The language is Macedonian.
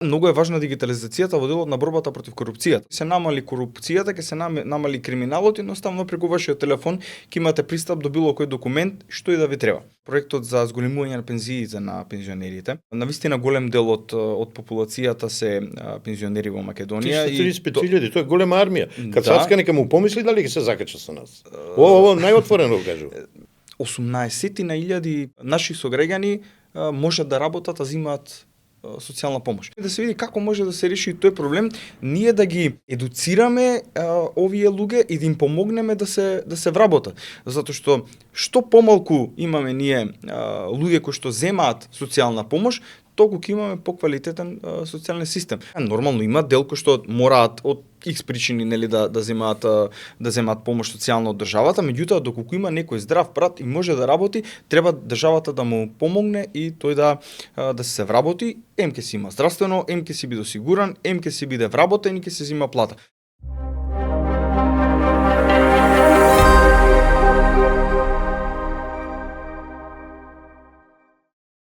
Многу е важна дигитализацијата во делот на борбата против корупцијата. Се намали корупцијата, ќе се намали криминалот, едноставно преку вашиот телефон ќе имате пристап до било кој документ што и да ви треба. Проектот за зголемување на пензиите на пензионерите. Навистина голем дел од популацијата се пензионери во Македонија. 335.000, тоа е голема армија. Кад Сацка нека му помисли дали ќе се закача со нас. Ово најотворено кажу. 18.000 наши сограѓани можат да работат, а земаат социјална помош. Да се види како може да се реши тој проблем, ние да ги едуцираме овие луѓе и да им помогнеме да се вработат. Затоа што помалку имаме ние луѓе кои што земаат социјална помош, толку ќе имаме поквалитетен социјален систем. Нормално има дел кои што мораат од X причини да земаат помош социјална од државата, меѓутоа доколку има некој здрав брат и може да работи, треба државата да му помогне и тој да се вработи, ќе си има здравствено, ќе си биде осигуран, ќе си биде вработен и ќе се зема плата.